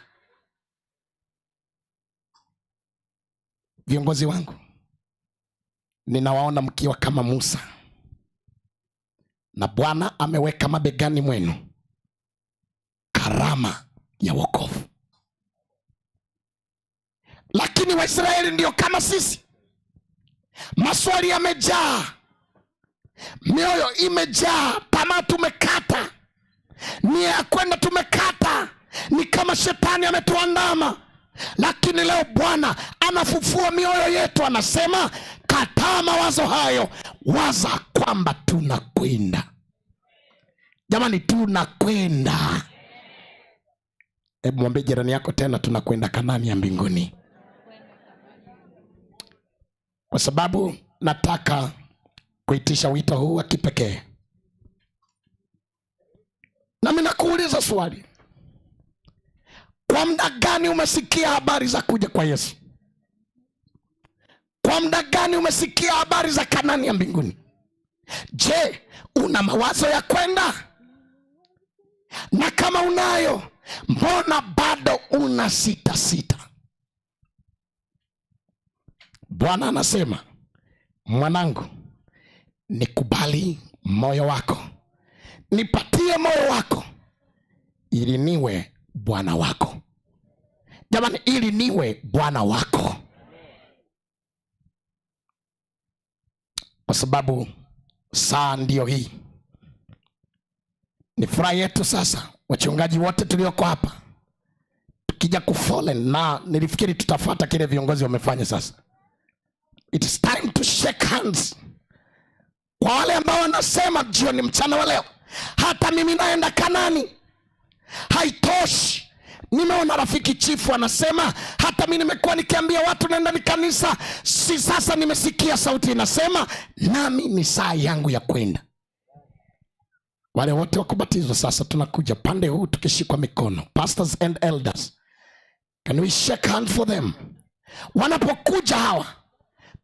Viongozi wangu, ninawaona mkiwa kama Musa, na Bwana ameweka mabegani mwenu karama ya wokovu. Lakini Waisraeli ndio kama sisi, maswali yamejaa, mioyo imejaa, tamaa tumekata, nia ya kwenda tumekata, ni kama shetani ametuandama. Lakini leo Bwana anafufua mioyo yetu, anasema kataa mawazo hayo, waza kwamba tunakwenda. Jamani, tunakwenda. Hebu mwambie jirani yako tena, tunakwenda Kanani ya mbinguni, kwa sababu nataka kuitisha wito huu wa kipekee. Nami nakuuliza swali, kwa muda gani umesikia habari za kuja kwa Yesu? Kwa muda gani umesikia habari za Kanani ya mbinguni? Je, una mawazo ya kwenda? Na kama unayo, mbona bado una sita sita? Bwana anasema, mwanangu, nikubali moyo wako, nipatie moyo wako, ili niwe Bwana wako. Jamani, ili niwe Bwana wako, kwa sababu saa ndiyo hii. Ni furaha yetu sasa, wachungaji wote tulioko hapa, tukija kufolen, na nilifikiri tutafuata kile viongozi wamefanya sasa. It is time to shake hands. Kwa wale ambao wanasema jioni, mchana wa leo, hata mimi naenda Kanani, haitoshi. Nimeona rafiki chifu anasema hata mi nimekuwa nikiambia watu naenda ni kanisa, si sasa nimesikia sauti inasema nami ni saa yangu ya kwenda. Wale wote wakubatizwa sasa, tunakuja pande huu tukishikwa mikono. Pastors and elders, can we shake hand for them? Wanapokuja hawa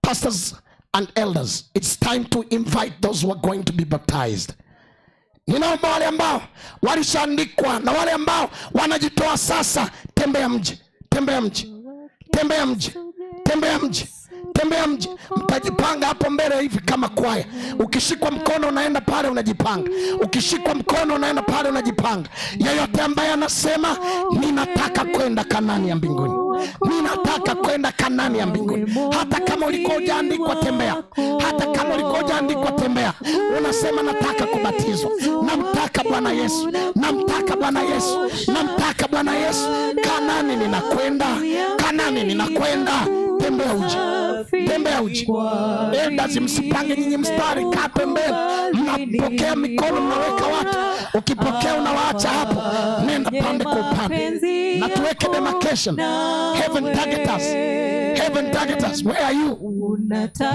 pastors and elders, it's time to invite those who are going to be baptized. Ninaomba wale ambao walishaandikwa na wale ambao wanajitoa sasa, tembea mje, tembea mje, tembea mje, tembea mje, tembea mje. Mtajipanga hapo mbele hivi kama kwaya. Ukishikwa mkono unaenda pale unajipanga, ukishikwa mkono unaenda pale unajipanga. Yeyote ambaye anasema ninataka kwenda Kanani ya mbinguni, ninataka kwenda Kanani ya mbinguni, hata kama ulikuwa hujaandikwa, tembea. Hata kama ulikuwa hujaandikwa, tembea. Unasema nataka kubatizwa, namtaka Bwana Yesu, namtaka Bwana Yesu, namtaka Bwana Yesu. Kanani ninakwenda, Kanani ninakwenda. Tembea uje, tembea uje. Elders, msipange nyinyi mstari, kaa pembeni. Mnapokea mikono, mnaweka watu. Ukipokea unawaacha hapo, nenda pande kwa upande, na tuweke demarcation. Heaven target us, heaven target us. Where are you?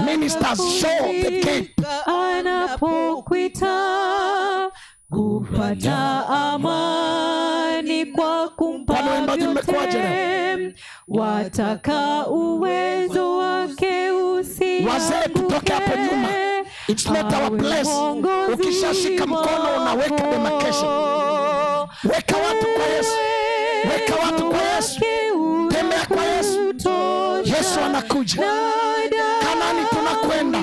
Ministers, show the gate. Anapokuita kupata amani kwa kumpa Kwani waimbaji mmekuwaje vyote, wataka uwezo wake Wazee, tutoke hapo nyuma. It's not our place. Ukishashika mkono unaweka demarcation. Weka watu kwa Yesu, weka watu kwa Yesu, tembea kwa Yesu. Yesu anakuja. Kanani tunakwenda,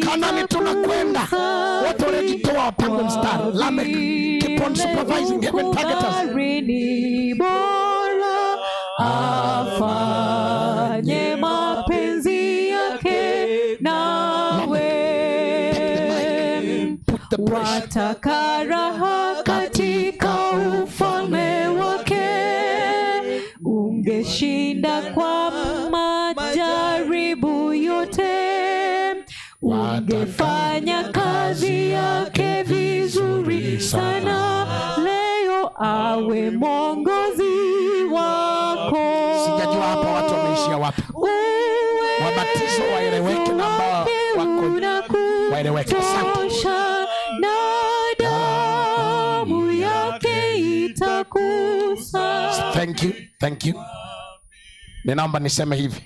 Kanani tunakwenda. Wote waliojitoa wapangwe mstari. Lamek, keep on supervising. Heaven target us. Ni bora afanye mapenzi yake nawe Put the pressure. Wataka raha katika ufalme wake, ungeshinda kwa majaribu yote, ungefanya kazi yake vizuri sana leo, awe mwongozi wako. Sijajua hapa watu wameishia wapi. Wabatizo waeleweke na ambao wako waeleweke. Asante. Unakutosha na damu yake itakusa. Thank you, thank you. Ninaomba niseme hivi,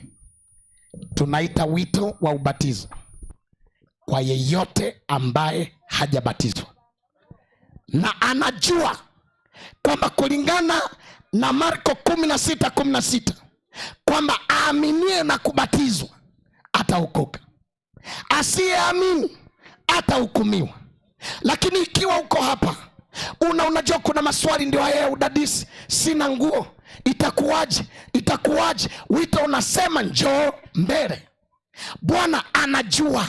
tunaita wito wa ubatizo kwa yeyote ambaye hajabatizwa na anajua kwamba kulingana na Marko 16:16 kwamba aaminie na kubatizwa ataokoka, asiyeamini atahukumiwa. Lakini ikiwa uko hapa unajua kuna maswali ndio haya ya udadisi, sina nguo, itakuwaje? Itakuwaje? Wito unasema njoo mbele. Bwana anajua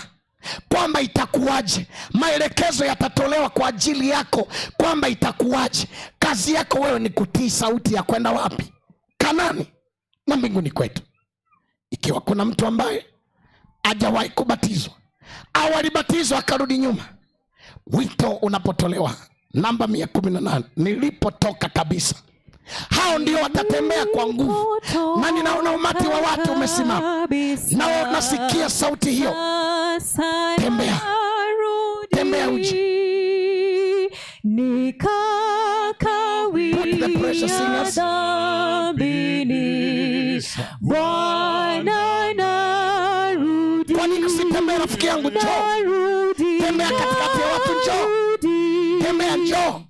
kwamba itakuwaje, maelekezo yatatolewa kwa ajili yako kwamba itakuwaje. Kazi yako wewe ni kutii sauti ya kwenda wapi? Kanani na mbinguni kwetu. Ikiwa kuna mtu ambaye hajawahi kubatizwa au alibatizwa akarudi nyuma, wito unapotolewa namba 118, nilipotoka kabisa. Hao ndio watatembea kwa nguvu. Na ninaona umati wa watu umesimama, nao nasikia sauti hiyo. Sasa Tembea. Narudi. Tembea uje. Put the pressure, Nikakawia singers. Dhambini. Bwana narudi. Kwa nini usitembee, rafiki yangu? Njoo. Narudi. Tembea katikati ya watu, njoo. Narudi. Tembea, njoo.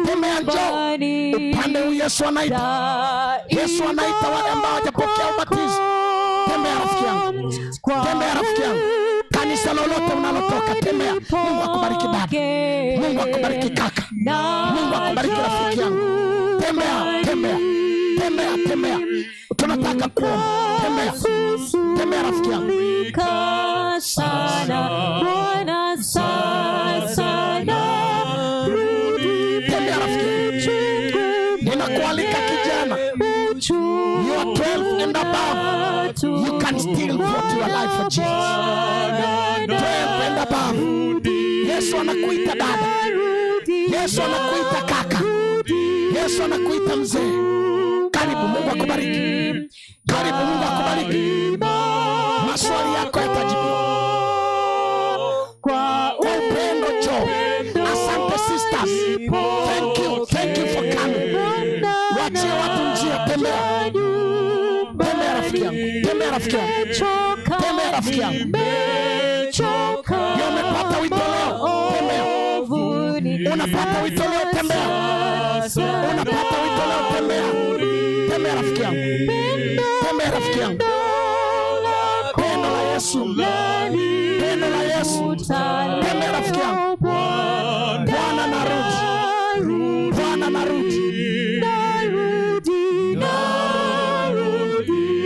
Tembea, njoo. Nyumbani. Upande huu Yesu anaita. Yesu anaita wale ambao hawajapokea ubatizo. Tembea, rafiki yangu. Tembea, rafiki yangu. Kanisa lolote unalotoka, tembea. Mungu akubariki dada. Mungu akubariki kaka. Mungu akubariki rafiki yangu. Tembea, tembea. Tembea, tembea. Tunataka kuomba. Tembea. Tembea, rafiki yangu. Sana Bwana, sasa narudi. Tembea, rafiki yangu. Ninakualika kijana. You are 12 and above. You can still vote your life for Jesus. 12 and above. Yesu anakuita dada. Yesu anakuita kaka. Yesu anakuita mzee. Karibu, Mungu akubariki. Karibu, Mungu akubariki. Maswali yako yatajibiwa. Kwa Kwa upendo njoo. Asante sisters. Thank you. Thank you for coming. Wachie watu njia, tembea. Tembea, rafiki yangu. Tembea, rafiki yangu. Tembea, rafiki yangu. Ndio umepata wito leo. Tembea. Unapata wito leo, tembea. Unapata wito leo, tembea. Tembea, rafiki yangu. Tembea, rafiki yangu. Pendo la Yesu. Pendo la Yesu. Tembea, rafiki yangu. Bwana narudi. Bwana narudi. Narudi,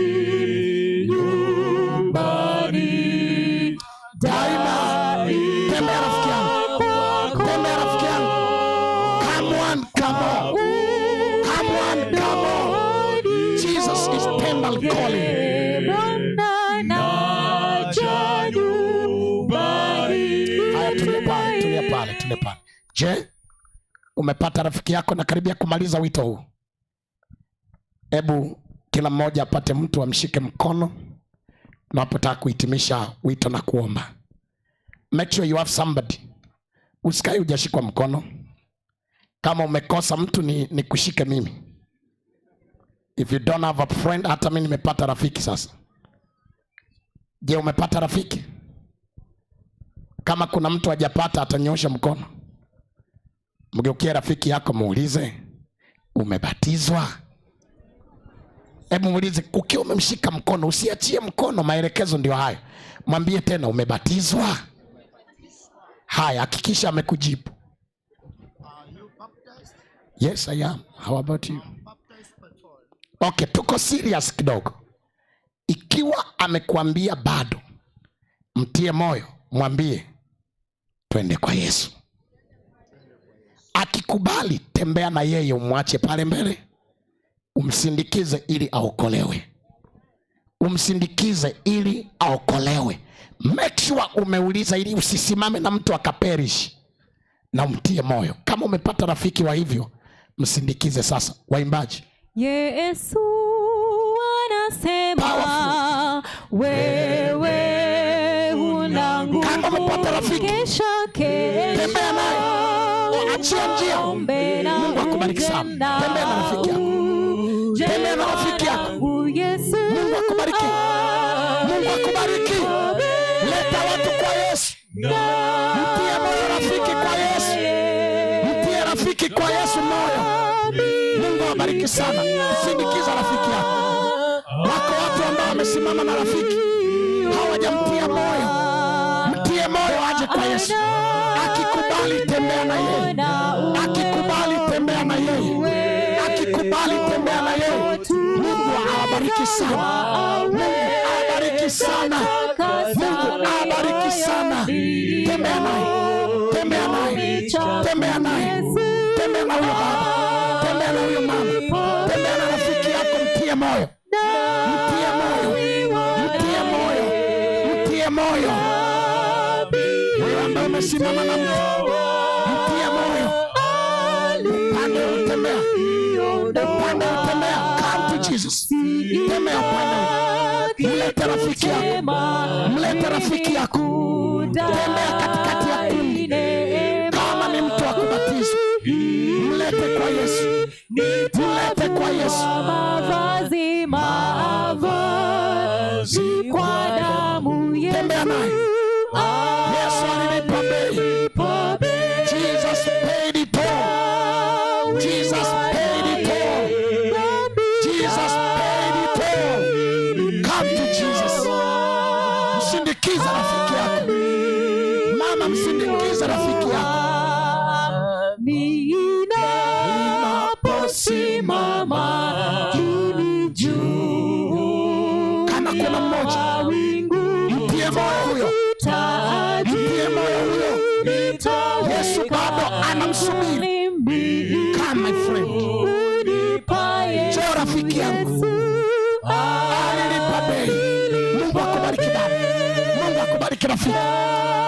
narudi nyumbani. Daima. Tembea, rafiki yangu. Tembea, rafiki yangu. Come on, come on. Come on, come on. Jesus is tenderly calling. Bwana naja nyumbani. Haya, tulia pale, tulia pale, tulia pale. Je, umepata rafiki yako? Na karibia kumaliza wito huu. Hebu kila mmoja apate mtu amshike mkono unapotaka kuhitimisha wito na kuomba. Make sure you have somebody. Usikae hujashikwa mkono. Kama umekosa mtu ni kushike mimi. If you don't have a friend, hata mimi nimepata rafiki sasa. Je, umepata rafiki? Kama kuna mtu hajapata atanyosha mkono. Mgeukie rafiki yako muulize, umebatizwa? Hebu muulize ukiwa umemshika mkono, usiachie mkono, maelekezo ndio hayo. Mwambie tena, umebatizwa? Haya, hakikisha amekujibu. Yes, I am. How about you? Okay, tuko serious kidogo. Ikiwa amekuambia bado, mtie moyo, mwambie twende kwa Yesu. Akikubali, tembea na yeye, umwache pale mbele, umsindikize ili aokolewe, umsindikize ili aokolewe. Make sure umeuliza ili usisimame na mtu akaperish, na umtie moyo. Kama umepata rafiki wa hivyo, msindikize sasa. Waimbaji, Yesu anasema wewe una nguvu. Kama umepata rafiki, Kesha kesha tembea naye, achia njia. ombe na Mungu akubariki sana. Tembea na rafiki yako, uje tembea na rafiki yako. mwanangu Yesu Mungu akubariki. Mungu akubariki. Leta watu kwa Yesu. Mtie moyo rafiki kwa Yesu. Mtie rafiki kwa Yesu moyo. Mungu awabariki sana. Sindikiza rafiki yako. Wako watu ambao wamesimama na rafiki hawajamtia moyo. Mtie moyo aje kwa Yesu. Akikubali, tembea na yeye. Akikubali, tembea na yeye. Akikubali, tembea na yeye. Mungu awabariki sana. Mungu awabariki sana. Mungu awabariki sana. Tembea naye, tembea naye, tembea naye, tembea na huyo baba, tembea na huyo mama, tembea na rafiki yako, mtie moyo, mtie moyo, mtie moyo, mtie moyo. Wewe ambaye umesimama na mtu, mtie moyo, upande utembea. Upande utembea. Come to Jesus. Tembea upande huu. Mlete rafiki yako, mlete rafiki yako. Tembea katikati ya kundi. Kama ni mtu wa kubatizwa, mlete kwa Yesu, mlete kwa Yesu. Mavazi, mavazi kwa damu. Tembea naye. Yesu alilipa bei. Jesus paid it all. Jesus paid it all. Jesus paid it all. Come to Jesus. Msindikize rafiki yako. Mama, msindikize rafiki yako. Ninaposimama mimi juu Kama kuna mmoja, mawingu, mtie moyo huyo, mtie moyo huyo. Yesu bado anamsubiri. Come, my friend. Njoo rafiki yangu. Alilipa bei. Mungu akubariki baba. Mungu akubariki rafiki.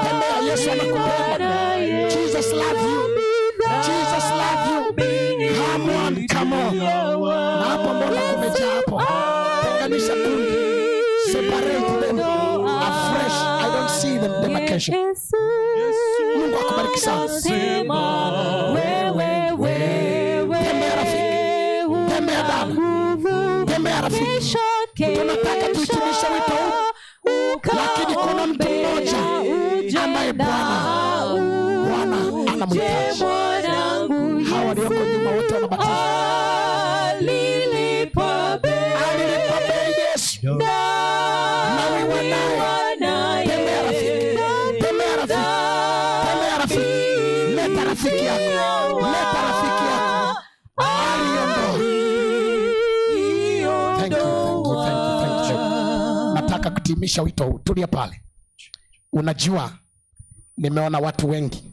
Tembea, Yesu anakupenda. Jesus love you. Jesus love you. Come on, come on. Na hapo mbona kumejaa hapo? Tenganisha kundi. Separate them. Afresh. I don't see them demarcation. Mungu akubariki sana. Tembea rafiki. Tembea dada. Tembea rafiki. Tunataka tuhitimishe wito huu, lakini kuna mtu mmoja ambaye Bwana anamhitaji. Hawa walioko nyuma wote wanabatizwa. Alilipa Alilipa bei Yesu. Na wewe naye. Tembea rafiki. Tembea rafiki. Tembea rafiki. Leta rafiki yako. Leta rafiki yako. Aliondoa. Thank you, thank you, thank you, thank you. Nataka kutimisha wito huu. Tulia pale. Unajua, nimeona watu wengi.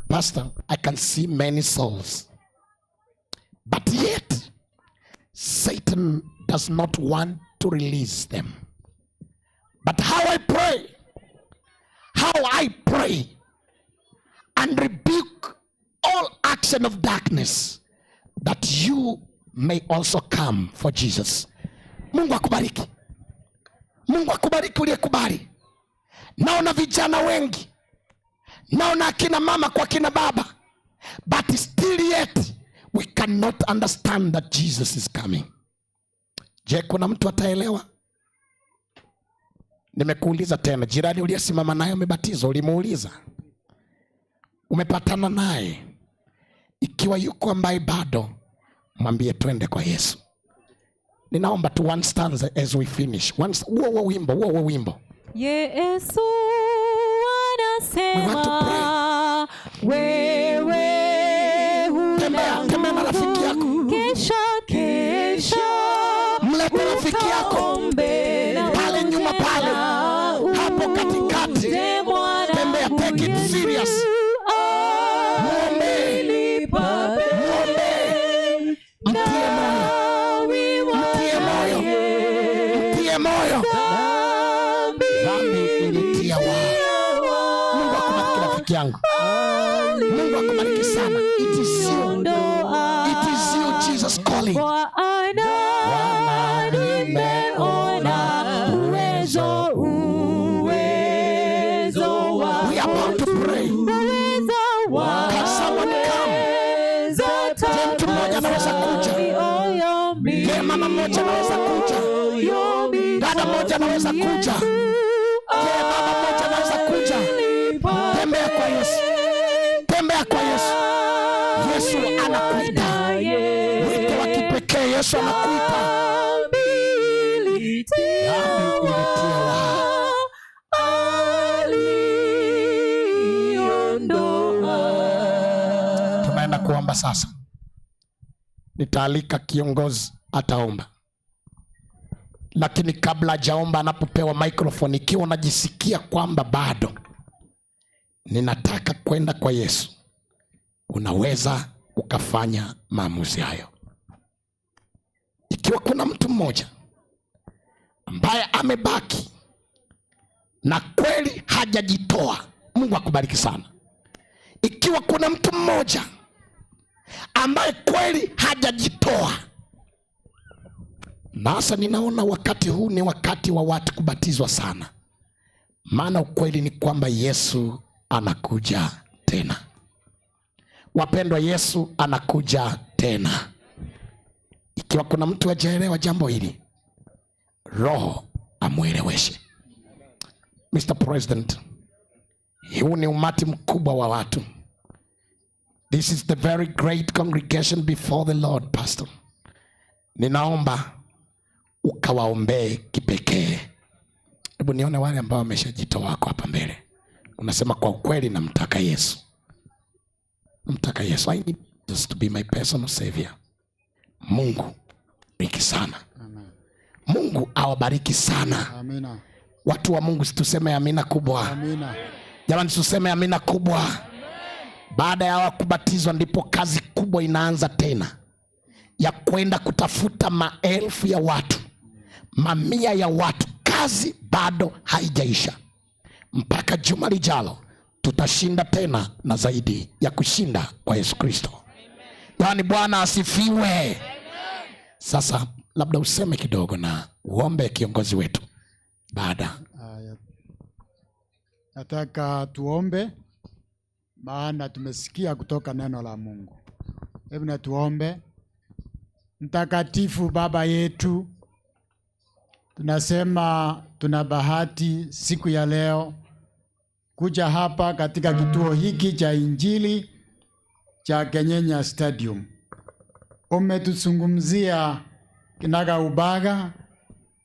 Pastor, I can see many souls. But yet, Satan does not want to release them. But how I pray and rebuke all action of darkness that you may also come for Jesus. Mungu akubariki. Mungu akubariki uliyekubali. Naona vijana wengi, naona akina mama kwa akina baba, but still yet we cannot understand that Jesus is coming. Je, kuna mtu ataelewa? Nimekuuliza tena, jirani uliyesimama naye umebatizwa, ulimuuliza? Umepatana naye? Ikiwa yuko ambaye bado, mwambie twende kwa Yesu. Ninaomba tu one stanza as we finish. One, huo huo wimbo, huo huo wimbo. Yesu We want to pray. anasema wewe huna Tembea, tembea na rafiki yako. Kesha kesha Mlete rafiki yako ukaombe na pale nyuma pale, hapo katikati. uje mwanangu. Tembea, take it serious. Muombe, muombe, mtie moyo, mtie moyo, mtie moyo. Dhambi ilitia waa. Mungu akubariki rafiki yangu. Mungu akubariki sana. It is you. It is you Jesus calling. Bwana, nimeona uwezo, uwezo wako. We are about to pray. Uwezo wako. Can someone come? Je, mtu mmoja anaweza kuja? Je, mama mmoja anaweza kuja? Dada mmoja anaweza kuja? Je, baba mmoja anaweza kuja? Tembea kwa Yesu. Tembea kwa Yesu. Yesu anakuita. Wito wa kipekee, Yesu anakuita. Dhambi ilitia waa. Aliondoa. Tunaenda kuomba sasa. Nitaalika kiongozi ataomba, lakini kabla hajaomba, anapopewa microphone, ikiwa unajisikia kwamba bado ninataka kwenda kwa Yesu, unaweza ukafanya maamuzi hayo. Ikiwa kuna mtu mmoja ambaye amebaki na kweli hajajitoa, Mungu akubariki sana. Ikiwa kuna mtu mmoja ambaye kweli hajajitoa. Na hasa ninaona wakati huu ni wakati wa watu kubatizwa sana, maana ukweli ni kwamba Yesu anakuja tena. Wapendwa, Yesu anakuja tena. Ikiwa kuna mtu hajaelewa jambo hili, Roho amweleweshe. Mr. President, huu ni umati mkubwa wa watu. This is the very great congregation before the Lord, Pastor. Ninaomba ukawaombee kipekee. Hebu nione wale ambao wameshajitoa wako hapa mbele. Unasema kwa ukweli namtaka Yesu. Namtaka Yesu. I need Jesus to be my personal savior. Mungu bariki sana. Mungu awabariki sana. Amina. Watu wa Mungu, tuseme amina kubwa. Amina. Jamani, tuseme amina kubwa. Baada ya hawa kubatizwa, ndipo kazi kubwa inaanza tena ya kwenda kutafuta maelfu ya watu, mamia ya watu. Kazi bado haijaisha. Mpaka juma lijalo tutashinda tena na zaidi ya kushinda kwa Yesu Kristo. Yaani, Bwana asifiwe. Sasa labda useme kidogo na uombe kiongozi wetu baada. Haya. Nataka tuombe, maana tumesikia kutoka neno la Mungu. Hebu na tuombe. Mtakatifu Baba yetu, tunasema tuna bahati siku ya leo kuja hapa katika kituo hiki cha Injili cha Kenyenya Stadium. Umetuzungumzia kinaga ubaga,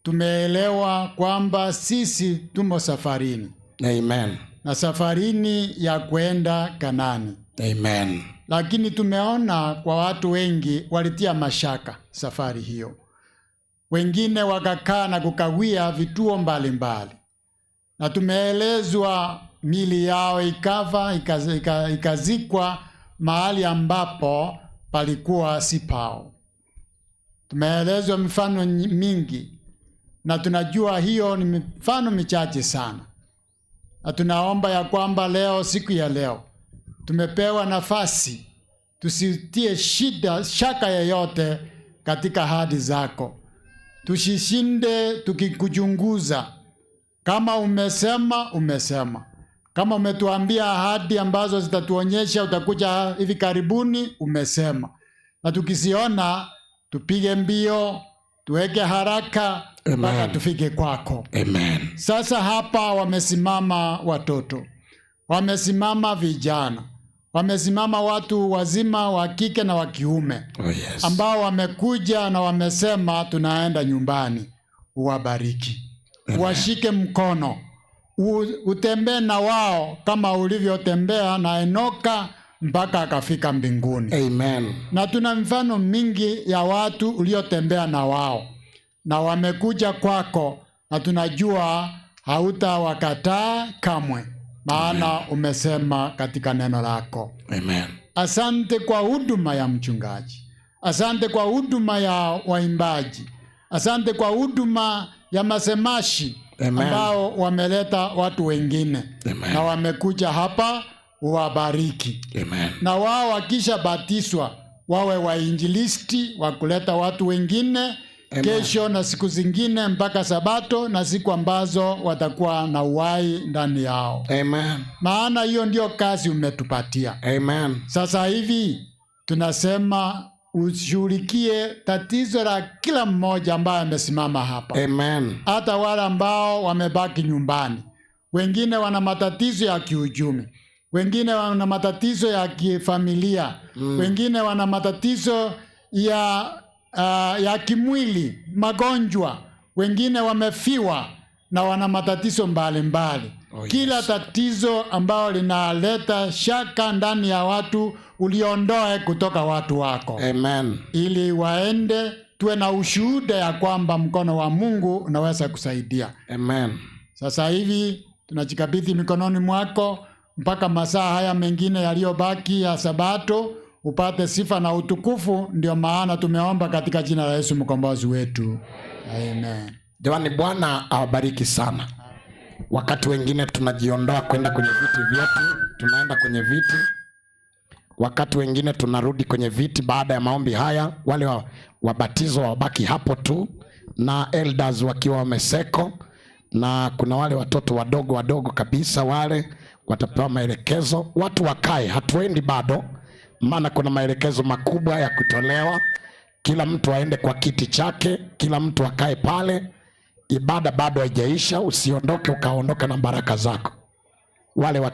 tumeelewa kwamba sisi tumo safarini Amen. Na safarini ya kwenda Kanani, Amen. Lakini tumeona kwa watu wengi walitia mashaka safari hiyo, wengine wakakaa na kukawia vituo mbalimbali, na tumeelezwa mili yao ikafa ikazikwa mahali ambapo palikuwa si pao. Tumeelezwa mifano mingi na tunajua hiyo ni mifano michache sana, na tunaomba ya kwamba leo, siku ya leo, tumepewa nafasi tusitie shida shaka yeyote katika ahadi zako, tusishinde tukikuchunguza. Kama umesema, umesema. Kama umetuambia ahadi ambazo zitatuonyesha utakuja hivi karibuni, umesema, na tukisiona tupige mbio, tuweke haraka mpaka tufike kwako. Amen. Sasa hapa wamesimama watoto, wamesimama vijana, wamesimama watu wazima wa kike na wa kiume Oh, yes. ambao wamekuja na wamesema tunaenda nyumbani. Uwabariki, uwashike mkono, utembee na wao kama ulivyotembea na Enoka mpaka akafika mbinguni. Amen. Na tuna mifano mingi ya watu uliotembea na wao na wamekuja kwako, na tunajua hautawakataa kamwe, maana umesema katika neno lako. Amen. Asante kwa huduma ya mchungaji, asante kwa huduma ya waimbaji, asante kwa huduma ya masemashi Amen. Ambao wameleta watu wengine Amen. Na wamekuja hapa, uwabariki Amen. Na wao wakishabatizwa wawe wainjilisti wa kuleta watu wengine Amen. kesho na siku zingine mpaka Sabato na siku ambazo watakuwa na uhai ndani yao, Amen. maana hiyo ndio kazi umetupatia. Amen. Sasa hivi tunasema ushughulikie tatizo la kila mmoja ambaye amesimama hapa, Amen. Hata wale ambao wamebaki nyumbani. Wengine wana matatizo ya kiuchumi, wengine wana matatizo ya kifamilia, wengine wana matatizo ya kimwili, magonjwa, wengine wamefiwa na wana matatizo mbalimbali. Oh, yes. Kila tatizo ambalo linaleta shaka ndani ya watu uliondoe kutoka watu wako Amen. ili waende tuwe na ushuhuda ya kwamba mkono wa Mungu unaweza kusaidia. Amen. Sasa hivi tunajikabidhi mikononi mwako mpaka masaa haya mengine yaliyobaki ya Sabato upate sifa na utukufu. Ndio maana tumeomba katika jina la Yesu mkombozi wetu, amen. Jamani, Bwana awabariki sana. Wakati wengine tunajiondoa kwenda kwenye viti vyetu, tunaenda kwenye viti. Wakati wengine tunarudi kwenye viti baada ya maombi haya, wale wabatizwa wabaki hapo tu na elders wakiwa wameseko, na kuna wale watoto wadogo wadogo kabisa, wale watapewa maelekezo. Watu wakae, hatuendi bado, maana kuna maelekezo makubwa ya kutolewa. Kila mtu aende kwa kiti chake, kila mtu akae pale. Ibada bado haijaisha, usiondoke ukaondoka na baraka zako. Wale watoto